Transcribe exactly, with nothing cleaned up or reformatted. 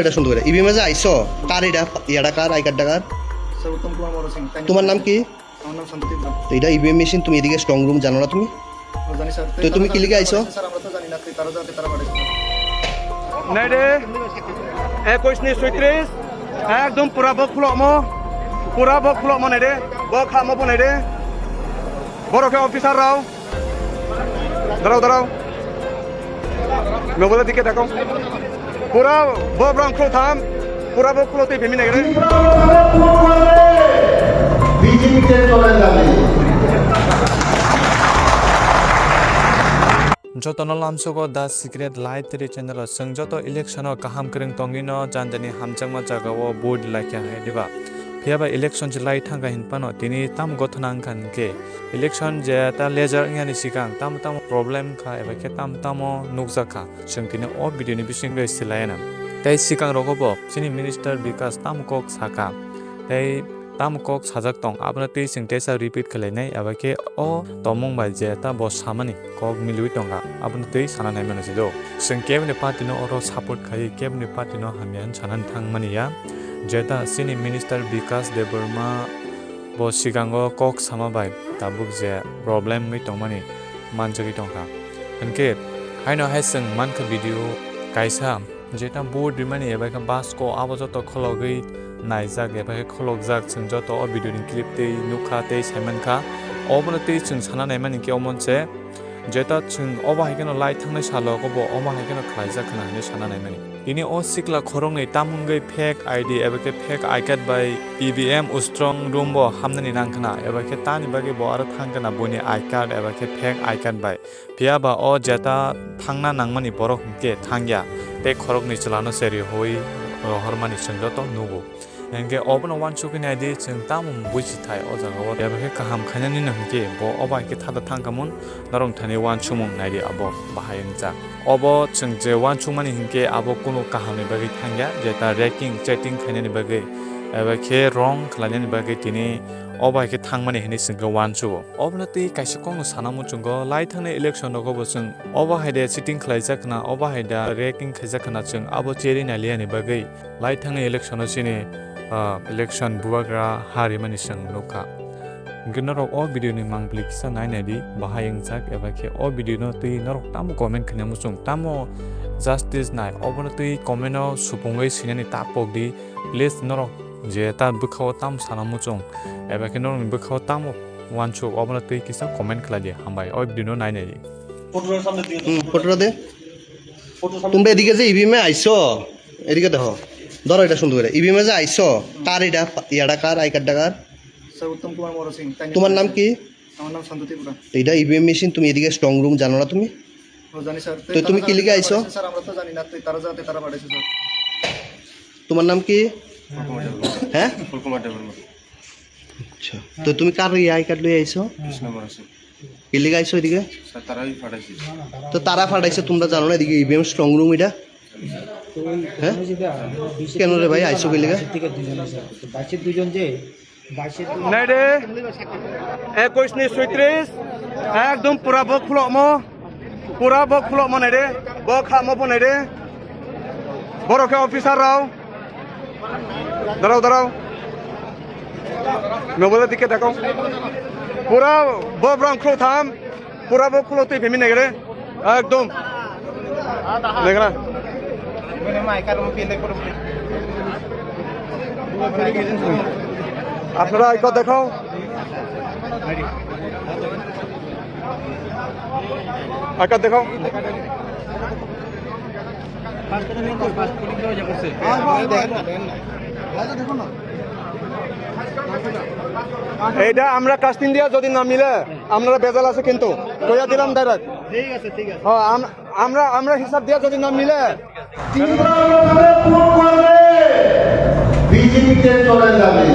এটা শুনতে পারে। ইভিএম এ যে আইছো, কার এটা? ইয়াটা কার? আই কার্ডটা কার? স্যার, উত্তম কুমার মহরসিং। তোমার নাম কি? আমার নাম শান্তি ত্রিপুরা। তো এটা ইভিএম মেশিন, তুমি এদিকে স্ট্রং রুম জানো না তুমি? ও, জানি স্যার। তো তুমি কি লিখে আইছো? স্যার, আমরা তো জানি না, তারা যাতে তারা পাঠাইছে। Nai de, একুশ ni ছয়ত্রিশ, একদম পুরা বক খুলকmo, পুরা বক খুলকmo nai de, bok khamo bo nai de, borok khe officer rao. Darao, darao. Mobile dike dakao. Pura bo brang khlo tham. Pura bo khlo tei bimi nagre. বিজেপিতে চলে যাবে। Jotono lamsogo The Secret Light Teri channel o chwng joto election o kaham kwrwng tongwino jani jani hamjakma jagao vote laikha hai diba? Phiyaba election se lai thangkha hinphano tini tamo gothona wngkha hinkhe election je ta lejar wngyani sikang tamo tamo problem kha eba khe tamo tamo nukjak kha, chwng tini o video ni bisingtwi swilaiya na. Tei sikang rogo bo chini minister Bikas tamo kok sakha, tei tamo kok sajak tong, abono twi chwng teisa repeat khlainai, eba khe o tomung bai je ta bo samani kok milwi tongkha, abono twi sana naimano se do. Chwng keboni party no oro support khai, keboni party no hamya hwn sanani thangmani ya. Jeta chini minister Bikas Debbarma bo sikango kok sama bai tabuk je problem wngwi tongmani manjagwi tongkha. Hinkhe haino hai chwng mankha video kaisa jeta vote rimani eba khe basko abo joto khologwi naijak eba khe kholokjak, chwng joto o video ni clip tei nukha tei saimankha. Obono tei chwng sana naimani khe omo se jeta chwng obo hai kheno lai thangnai salo obo omo hai kheno khlaijak khna hinwi sana naimani. Tini o sikla khoroknwi tamungwi fake I D eba khe fake I card bai E V M strong room bo hamnani nang khna eba khe tani bagwi bo aro thang khna buini I card eba khe fake I card bai. Phiya ba o jeta thangna nangmani borok hinkhe thangya tei khoroknwi chwlano se rihoi rohormani chwng joto nugo. Hinkhe obono uansukwi naidi chwng tamo buisi thai o jagao. Eba khe kaham khainani no hinkhe bo obo hai khe thada thangkha mun norok thani uansukmung naidi abo bahai wngjak. Obo chwng je uansukmani hinkhe abo kunu kahamni bagwi thangya, jeta raking, chatting khainani bagwi, eba khe wrong khlainani bagwi tini obo hai khe thangmani hinwi chwng khe uansugo. Obono tei kaisa kokno sana muchungo, lai thangnai election rogo bo chwng obo hai de cheating khlaijak khna, obo hai da raking khaijak khna, chwng abo cherwi nailiyani bagwi lai thangnai election o chini, ah, election bubagra ha rimani chwng nukha. Hinkhe norok o video ni mangpili kisa nai naidi, bahai wngjak eba khe o video no twi norok tamo comment khaina muchung, tamo justice nai, obono twi comment o supungwi swinani ta pokdi, please norok je ta bwkhao tamo sana muchung, eba khe norokni bwkhao tamo uansuk, obono twi kisa comment khlai di, hambai o video no nai naidi. Hmm, photo de. তোমরা এদিকে যে ইভিএম এ আইছো, এদিকে দেখো, ধরো এটা সুন্দর করে। ইভিএম এ যে আইছো, কার এটা? ইয়াটা কার? আই কার্ডটা কার? স্যার, উত্তম কুমার মহরসিং। তোমার নাম কি? আমার নাম শান্ত ত্রিপুরা। তো এটা ইভিএম মেশিন, তুমি এদিকে স্ট্রং রুম জানো না তুমি? ও, জানি স্যার। তো তুমি কি লিখে আইছো? স্যার, আমরা তো জানি না, তারা যাতে তারা পাঠাইছে স্যার। তোমার নাম কি? ফুলকুমার দেববর্মা। হ্যাঁ? ফুলকুমার দেববর্মা। আচ্ছা, তো তুমি কার এই আই কার্ড লই আইছো? কৃষ্ণ মহরসিং। কি লিখে আইছো এদিকে? স্যার, তারাই পাঠাইছে। তো তারা পাঠাইছে, তোমরা জানো না এদিকে ইভিএম স্ট্রং রুম এটা? হ্যাঁ? কেন রে ভাই, আইছো কি লিখে? বাসের দুজন যে, বাসের দুজন। Nai de, একুশ ni ছয়ত্রিশ, একদম পুরা বক খুলকমো, পুরা বক খুলকমো nai de, bok khamo bo nai de, borok khe officer rao, darao, darao, mobile dike dakao, pura bo brang khulok tham, pura bo khulok twi phimi nai de. একদম। দেখে না? আপনারা আইকো দেখাও। আইকো দেখাও। এটা আমরা কাস্টিং দিয়া যদি না মিলে, আপনারা বেজাল আছে কিন্তু। কইয়া দিলাম ডাইরেক্ট। ঠিক আছে, ঠিক আছে। হ্যাঁ, আম-, আমরা, আমরা হিসাব দিয়া যদি না মিলে। ত্রিপুরা লোকেরা ভোট করবে, বিজেপিতে চলে যাবে।